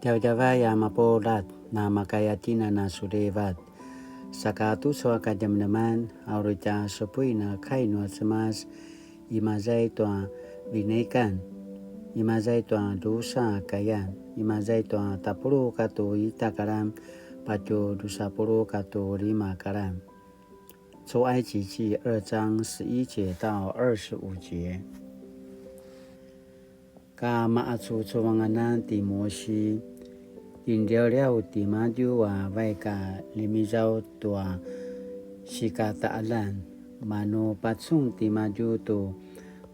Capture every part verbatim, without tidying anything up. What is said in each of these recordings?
Djavadjavay a mapuljat, na makaya tjinana sulivat. Saka tucu a kadjamadjaman, a uri tja supuin a kai nua Cemas, imaza i tua Vinaikan, imaza i tua drusa a kayan, imaza i tua tapuluq katua ita a karan, patje drusa puluq katua lima a karan. 出埃及记二章十一节到二十五节。 Ka maqacuvucuvung anan ti Musi, kinliawliaw timadju a vaik a ljemizaw tua sikataqaljan, manu pacun timadju tu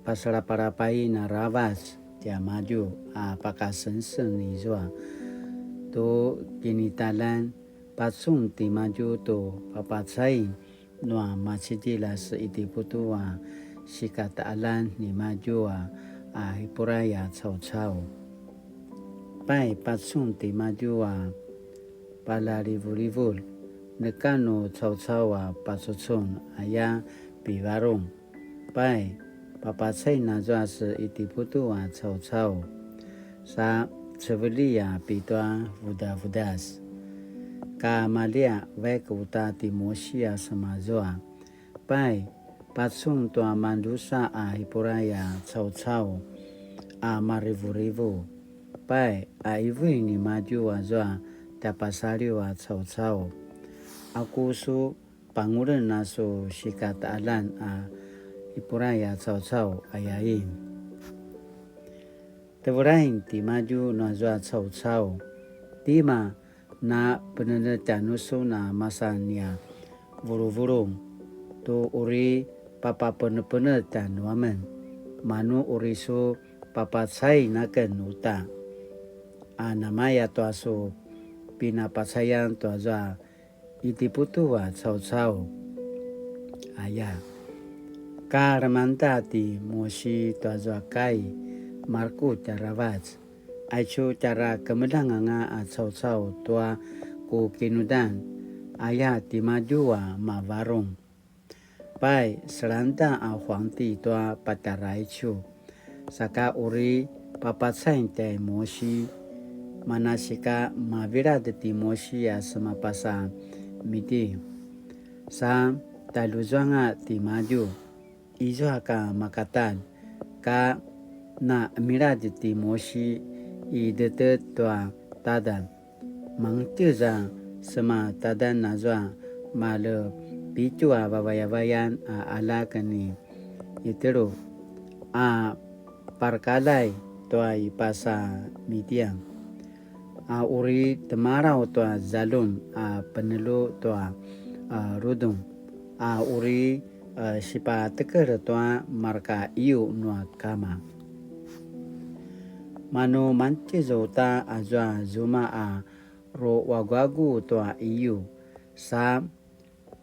pasalapalapain aravac tiamadju a pakasengseng izua tu kinitaljan, pacun timadju tu papacain nua macidilj a se Itiputu a sikataqaljan nimadju a, a Hipurai a caucau. Pai, pacun timadju a palalivulivulj, neka nu caucau a pacucun, aya pivarung. Pai, papacain azua se Itiputu a caucau, sa ceveli a pitua vudavudas. Ka malia vaik uta ti Musi a semazua. Pai, pacun tua mandrusa a Hipurai a caucau a marivurivu. Pai, a ivui nimadju azua tja pasaliw a caucau. Aku su pangulen a su sikataqaljan a Hipurai a caucau, ayain. Tevelain timadju nuazua caucau, tima na penenetj tjanusun a masa nia vuluvulung, tu uri papapenepenetj tjanuamen, manu uri su papacain aken uta. A namaya tua su pinapacayan tuazua Itiputu a caucau, aya. Ka lemangeda ti Musi tuazua kai marekutj aravac, aicu tjara kemeljang anga a caucau tua ku kinudan, aya timadju a mavarung. Pai, selangeda a huangti tua patjara aicu, saka uri papacain tjai Musi, manasika mavilad ti Musi a semapasa Miti. Sa taljuzuanga timadju, izua ka makatalj, ka na milad ti Musi i dedet tua tadan. Mangtjez a sema tadan azua male pitju a vavayavayan a aljak ni Itelu a parkalay tua i pasa Midian, a uri temalaw tua zaljum a penelu tua, a, rudung, a uri, a, sipatekel tua marka iyu nua kama. Manu mangtjez uta azua zuma a ruwaguagu tua iyu, sa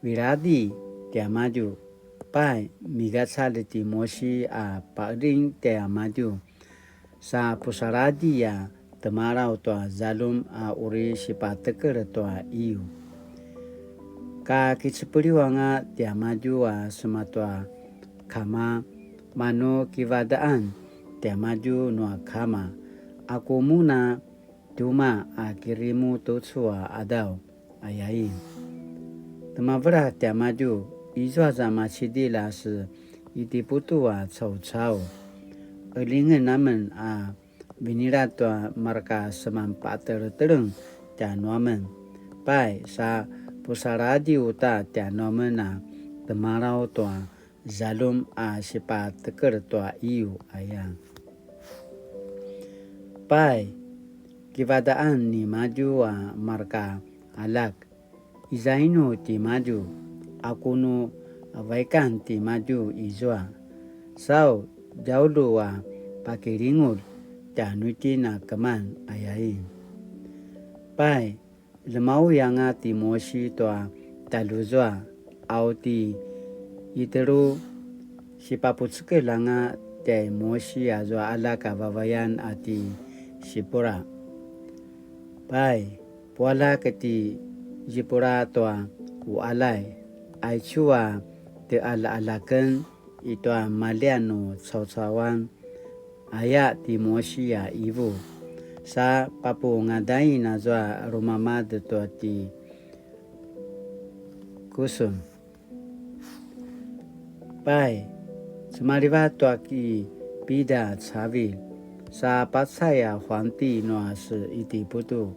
viladi tiamadju. Pai, migacalj ti Musi a paedring tiamadju, sa pusaladji a temalaw tua zaljum a uri sipatekel tua iyu. Ka kicepeliw anga tiamadju a sema tua kama, manu kivadaan tiamadju nua kama, aku mun a tjumaq a kirimu tucu a qadaw, ayain. Temavela tiamadju, izua za macidilj a se Itiputu a caucau. Elingen amen a vinilad tua marka seman patelteleng tjanuamen. Pai, sa pusaladji uta tjanuamen a temalaw tua zaljum a sipatekel tua iyu, aya. Pai, kivadaan nimadju a marka aljak, izainu timadju, aku nu vaikan timadju izua, sau djaulu a pakilingulj tjanuitjen a keman, ayain. Pai, lemaui anga ti Musi tua taluzua, au ti Itelu sipapucekel anga tjai Musi azua aljak a vavayan a ti Sipura. Pai, pualjak ti Sipura tua uqaljay, aicu a tjeqaljaqaljaken i tua maljian nu caucauan, aya ti Musi a ivu. sa papungadain azua lumamad tua ti Kusun. Pai, cemalivat tua ki Pida cavilj, sa pacay a huangti nua se Itiputu,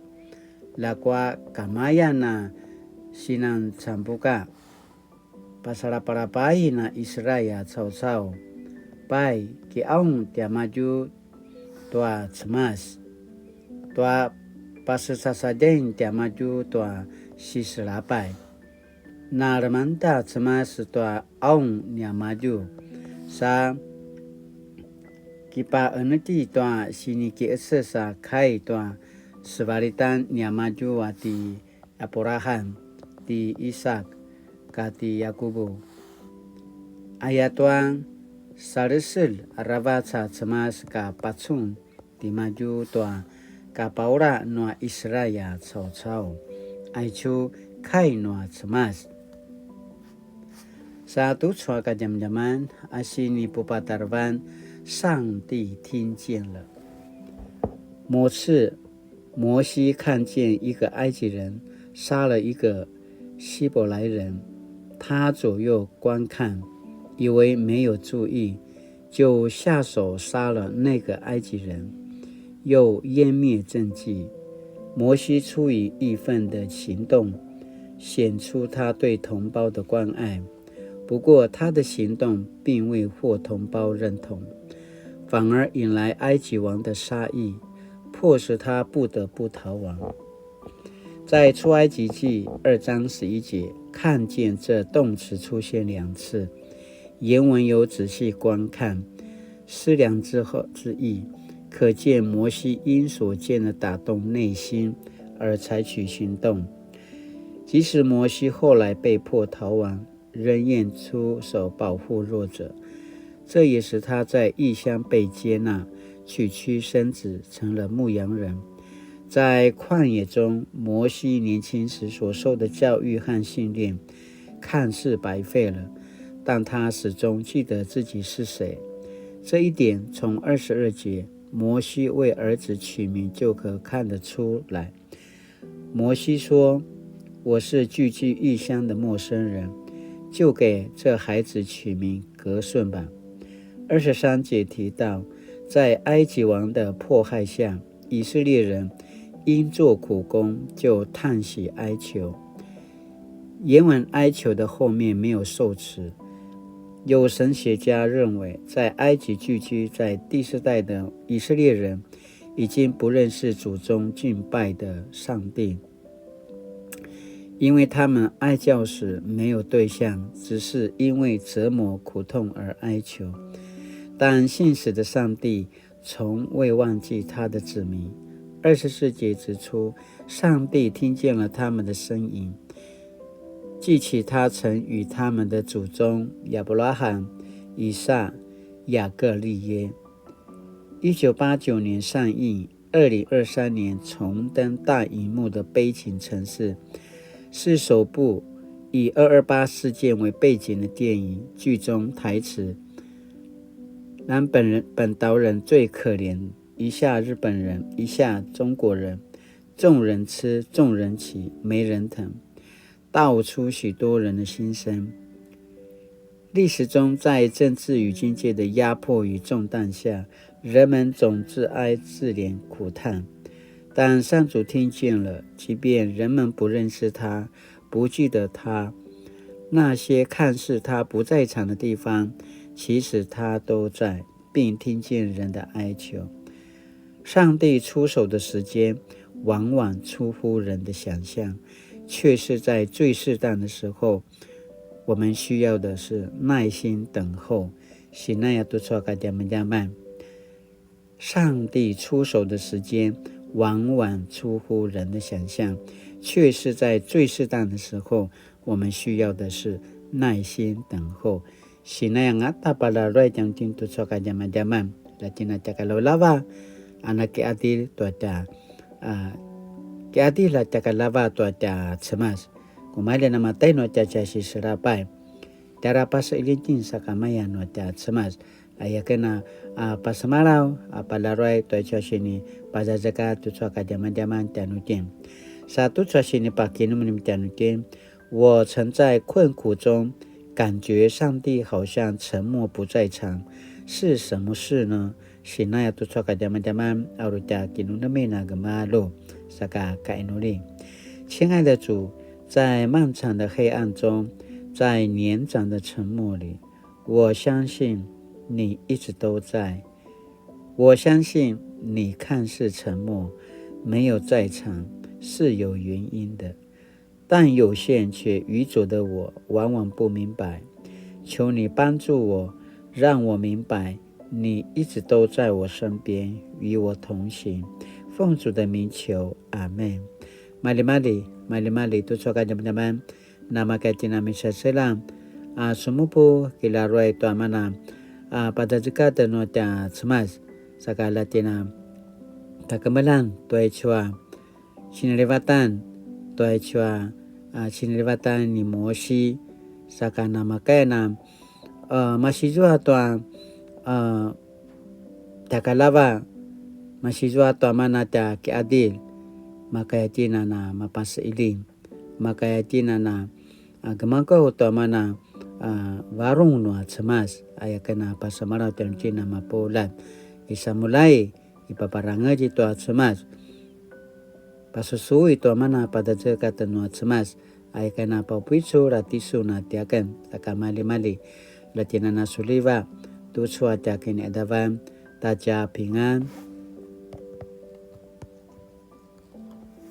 ljakua kamayan a sinancampuka, pasalapalapain a Israil a caucau. Pai, kiqaung tiamadju tua Cemas, tua pasecasadjain tiamadju tua siselapay. Na lemangeda Cemas tua qaung niamadju, sa kipaqenetji tua sinikiqeces a kai tua sevalitan niamadju a ti Apuraham, ti Isak, kati Yakubu. Ayatua salesel aravac a Cemas ka pacun timadju tua kapaula nua Israil a caucau. Aicu kai nua Cemas. Sa tucu a kadjamadjaman a sinipupatarevan, 上帝听见了。某次，摩西看见一个埃及人杀了一个希伯来人，他左右观看，以为没有注意，就下手杀了那个埃及人，又湮灭证据。摩西出于义愤的行动，显出他对同胞的关爱。不过，他的行动并未获同胞认同，反而引来埃及王的杀意，迫使他不得不逃亡。在出埃及记二章十一节，看见这动词出现两次，原文有仔细观看、思量之后之意，可见摩西因所见的打动内心而采取行动。即使摩西后来被迫逃亡，仍愿出手保护弱者。这也使他在异乡被接纳，娶妻生子，成了牧羊人。在旷野中，摩西年轻时所受的教育和训练看似白费了，但他始终记得自己是谁。这一点从二十二节，摩西为儿子取名就可看得出来。摩西说：“我是寄居异乡的陌生人，就给这孩子取名革舜吧。”二十三节提到，在埃及王的迫害下，以色列人因做苦工就叹息哀求。原文哀求的后面没有受词。有神学家认为，在埃及寄居在第四代的以色列人已经不认识祖宗敬拜的上帝，因为他们哀叫时没有对象，只是因为折磨苦痛而哀求。但信实的上帝从未忘记他的子民。二十四节指出，上帝听见了他们的呻吟，记起他曾与他们的祖宗亚伯拉罕、以撒、雅各立约。一九八九年上映，二零二三年重登大荧幕的《悲情城市》，是首部以二二八事件为背景的电影。剧中台词让本人本岛人最可怜，一下日本人，一下中国人，众人吃，众人骑，没人疼，道出许多人的心声。历史中，在政治与经济的压迫与重担下，人们总自哀自怜苦叹，但上主听见了，即便人们不认识他，不记得他，那些看似他不在场的地方，其实他都在，并听见人的哀求。上帝出手的时间往往出乎人的想象，却是在最适当的时候。我们需要的是耐心等候。Sinaya tucu a kadjamadjaman. 上帝出手的时间往往出乎人的想象，却是在最适当的时候。我们需要的是耐心等候。Sinaya ngata palaluay tjanuitjen tucu a kadjamadjaman. Latjina tja kalavalava, a na kiadil tua tja, a, kiadil a tja kalavalava tua tja Cemas. Kumalji a na matainu a tja tja siselapay. Tjara paseqeljing itjen sakamaya nua tja Cemas. Aya ken a, a, pasemalaw, a, palaruay tua aicu a sini pazazekatj tucu a kadjamadjaman tjanuitjen. Sa tucu a sini pakinemnem tjanuitjen, 我曾在困苦中感觉上帝好像沉默不在场，是什么事呢？Sinaya tucu a kadjamadjaman a uri tja kinemenemen a gemalju, saka kainuli. 亲爱的主，在漫长的黑暗中，在年长的沉默里，我相信你一直都在。我相信你看似沉默，没有在场，是有原因的。 但有限且愚拙的我往往不明白。求你帮助我，让我明白你一直都在我身边，与我同行。奉主的名求，阿们。Malimali, malimali, tucu a kadjamadjaman, namakaya itjen a misaselang, a, sumupu kilaruay tua mana, a, pazazekatj nua tja Cemas, saka la itjen a, takemelan tua aicu a, sinalivatan, tua aicu a, a, sinalivatan ni Mosi, saka namakaya na, a, masizua tua, a, tja kalava, masizua tua mana tja kiadil, makaya itjen a na mapasailing, makaya itjen a na, a, gemagaw tua mana, a, varung nua Cemas, aya ken a pasemalaw tjanuitjen a mapuljat, kisamulja i, kipaparangez i tua Cemas. Pasusui tua mana pazazekatj nua Cemas, aya ken a paupicul a tisun a tiaken, saka malimali, la itjen a na suliva, tucu a tja kiniqadavan, ta tja pingan,